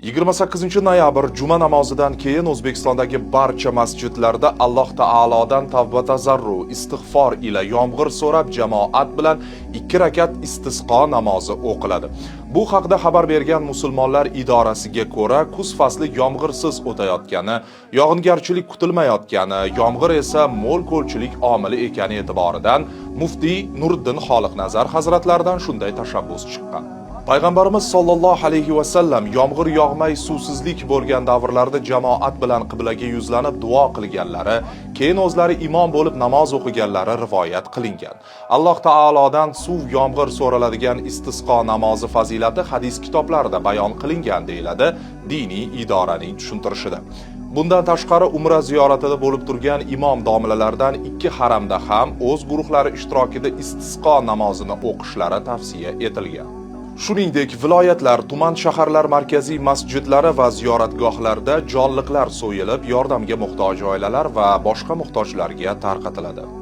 28 noyabr juma namozidan keyin O'zbekistondagi barcha masjidlarda Alloh taolodan tavba tazarru, istig'for ila yomg'ir so'rab jamoat bilan 2 rakat istisqo namozi o'qiladi. Bu haqda xabar bergan musulmonlar idorasiga ko'ra, kuz fasli yomg'irsiz o'tayotgani, yog'ingarchilik kutilmayotgani, yomg'ir esa mo'l-ko'lchilik omili ekani e'tiboridan muftiy Nuriddin Xoliqnazar hazratlaridan shunday tashabbus chiqqan. Payg'ambarimiz sollallohu alayhi va sallam yomg'ir yog'may suvsizlik bo'lgan davrlarda jamoat bilan qiblaga yuzlanib duo qilganlari, keyin o'zlari imom bo'lib namoz o'qiganlari rivoyat qilingan. Alloh taolodan suv yomg'ir so'raladigan istisqo namozi fazilati hadis kitoblarida bayon qilingan, deyiladi diniy idoraning tushuntirishida. Bundan tashqari, umra ziyoratida bo'lib turgan imom domlalardan ikki haramda ham o'z guruhlari ishtirokida istisqo namozini o'qishlari tavsiya etilgan. Shuningdek, viloyatlar, tuman, shaharlar markaziy masjidlari va ziyoratgohlarda jonliqlar so'yilib, yordamga muhtoj oilalar va boshqa muhtojlarga tarqatiladi.